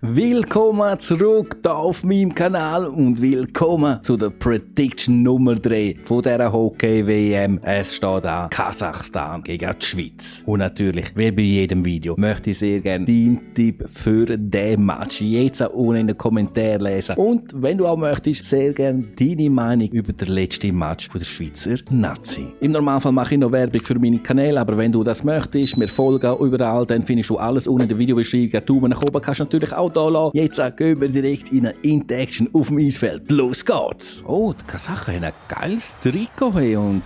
Willkommen zurück hier auf meinem Kanal und willkommen zu der Prediction Nummer 3 von dieser Hockey-WM. Es steht an Kasachstan gegen die Schweiz. Und natürlich, wie bei jedem Video, möchte ich sehr gerne deinen Tipp für diesen Match jetzt auch unten in den Kommentaren lesen. Und wenn du auch möchtest, sehr gerne deine Meinung über den letzten Match von der Schweizer Nazi. Im Normalfall mache ich noch Werbung für meine Kanäle, aber wenn du das möchtest, mir folgen überall, dann findest du alles unten in der Videobeschreibung. Daumen nach oben kannst du natürlich auch da lassen. Jetzt gehen wir direkt in eine Interaction auf dem Eisfeld. Los geht's! Oh, die Kasachen haben ein geiles Trikot und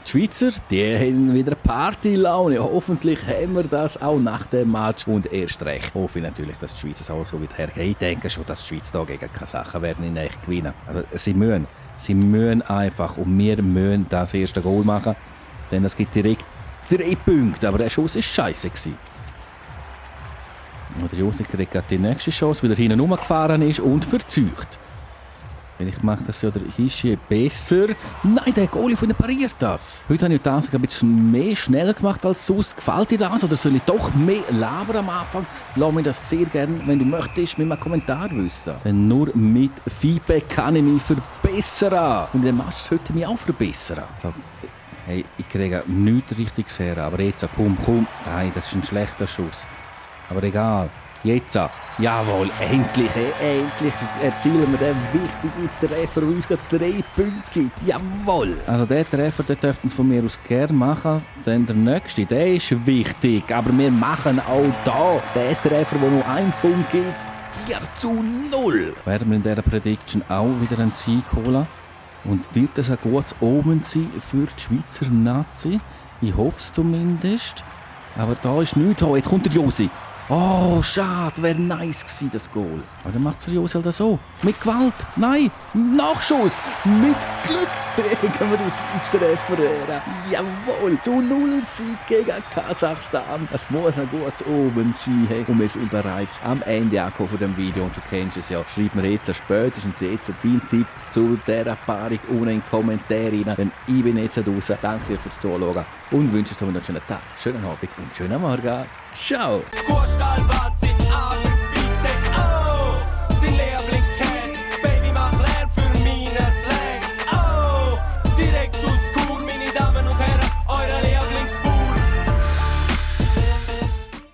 die Schweizer, die haben wieder Partylaune. Hoffentlich haben wir das auch nach dem Match und erst recht hoffe ich natürlich, dass die Schweiz auch so wird hergehen. Ich denke schon, dass die Schweiz hier gegen die Kasachen werden in echt gewinnen. Aber sie müssen einfach und wir müssen das erste Goal machen, denn es gibt direkt 3 Punkte, aber der Schuss war scheiße. Und der Josi kriegt gerade die nächste Chance, weil er hinten rumgefahren ist und verzeugt. Vielleicht macht das ja der Hischi besser. Nein, der Goalie von ihm pariert das. Heute habe ich das ein bisschen mehr schneller gemacht als sonst. Gefällt dir das oder soll ich doch mehr labern am Anfang? Lass mich das sehr gerne, wenn du möchtest, mit einem Kommentar wissen. Denn nur mit Feedback kann ich mich verbessern. Und der Match sollte mich auch verbessern. Hey, ich kriege nichts Richtiges her, aber jetzt, komm. Nein, das ist ein schlechter Schuss. Aber egal, jetzt, jawohl, endlich erzielen wir den wichtigen Treffer, der uns 3 Punkte gibt, jawohl. Also den Treffer, den dürften von mir aus gerne machen, denn der nächste, der ist wichtig, aber wir machen auch da den Treffer, der nur 1 Punkt gibt, 4:0. Werden wir in dieser Prediction auch wieder einen Sieg holen? Und wird das ein gutes Omen sein für die Schweizer Nazi? Ich hoffe es zumindest. Aber da ist nichts. Oh, jetzt kommt der Josi. Oh, schade, wäre nice gewesen, das Goal. Aber dann macht der Josi halt so. Mit Gewalt. Nein, Nachschuss. Mit Glück kriegen wir den Siegtreffer her. Jawohl, zu 0 Sieg gegen Kasachstan. Das muss ein gutes Omen sein. Hey. Und wir sind bereits am Ende angekommen von dem Video. Und du kennst es ja. Schreib mir jetzt spätestens jetzt deinen Tipp zu dieser Paarung unten in die Kommentare rein. Denn ich bin jetzt raus. Danke dir fürs Zuschauen und wünsche dir noch einen schönen Tag, schönen Abend und schönen Morgen. Ciao!